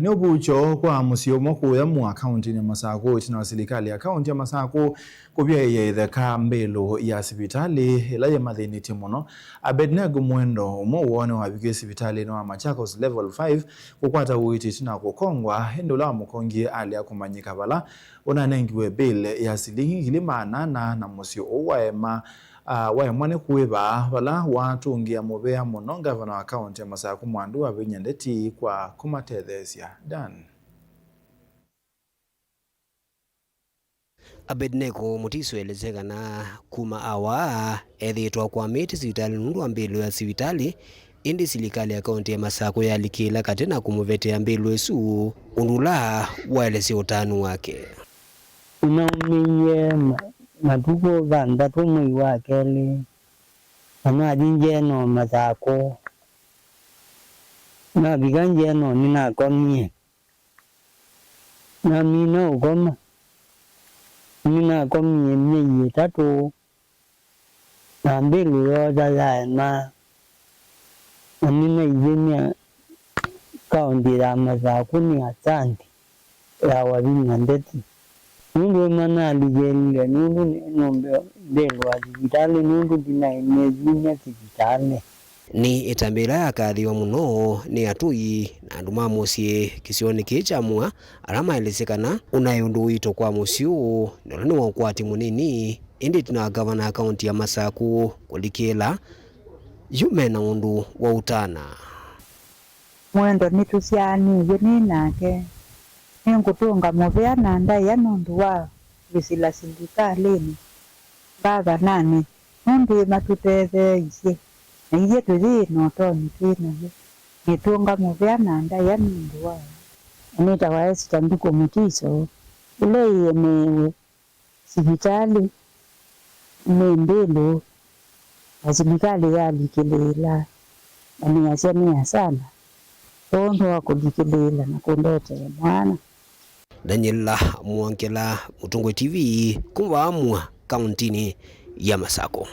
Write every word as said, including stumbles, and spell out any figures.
Nĩ ũvuky'o kwa mũsyĩ ũmwe kũya Mua kaũntĩnĩ ya Masakũ, ĩtina wa silikalĩ ya kaũntĩ ya Masakũ kũvyaĩĩa ĩtheka mbĩlũ ya sivitalĩ ĩla yĩmathĩnĩtye mũno. Abednego Mwendo, ũmwe woo nĩwavikie sivitalĩnĩ wa Machakos Level five kũkwata ũiiti ĩtina wa kũkongwa, ĩndĩ ũla wamũkongie alea kũmanyĩka vala ũnanengiwe mbĩlĩ ya silingi ngili maana ana na mũsyĩ ũũ waema, ah, waemwa nĩ kũĩva, vala watũngĩa mũvea mũno ngavana wa kaũntĩ ya Masakũ Mwandu Wavinya Ndeti kwa kũmatetheesya. Dan. Abednego Mutiso elesya kana kuma awaa ethĩĩtwe akwamĩte sivitalĩ nũndũ wa mbĩlũ ya sivitalĩ, ĩndĩ silikalĩ ya kaũntĩ ya Masakũ yalikĩla katĩ na kũmũvetea mbĩlũ ĩsu, ũndũ ũla waelesya ũtanu wake. Nĩnaumĩie ma-, matukũ thanthatũ mwei wa kelĩ, na nathi ngyeno Masakũ. Navika ngyeno nĩnakomie. Namina ũkoma. Nĩnakomie myei ĩtatũ, na mbĩlũ yoosa yaema, na nĩnaithĩnĩa kaũntĩ ya Masakũ nĩ asante ya Wavinya Ndeti. Nũndũ ĩmwe nalikĩlile nũndũ nĩ nũmbe mbĩlũ wa sivitalĩ nũndũ ndinaĩ nĩthimya sivitalĩ. Nĩ ĩtambya ĩla yakathĩĩwa mũno nĩ atũi na andũ ma mũsyĩ kĩsionĩ kĩĩ kya Mua, ala maelesye kana ũnaĩ ũndũ ũito kwa mũsyĩ ũũ, na ũla nĩ wa ũkwati mũnini, ĩndĩ ĩtina wa ngavana wa kaũntĩ ya Masakũ kũlikĩla, yu mena ũndũ wa ũtana. Mwendo nĩtũsyaanĩw'e nĩ nake. Nĩngũtũnga mũvea na ndaĩa nũndũ wa kwĩsĩla silikalĩnĩ, ngavananĩ, nũndũ nĩmatũtetheeisye, na ithyĩ tũyĩ na ũtonyi twĩ naw'o. Nĩtũnga mũvea na ndaĩa nũndũ wao. Nĩtawa Esther Nduku Mutiso, ĩla ĩemeewe sivitalĩ nĩ mbĩlũ ya silikalĩ yalikĩlĩĩla, na nĩasya nĩ asala kwondũ wa kũlikĩlĩĩla na kũndetee mwana. Daniel Mwongela, Mũtũngũi T V, kuma vaa Mua, kaũntĩnĩ ya Masakũ.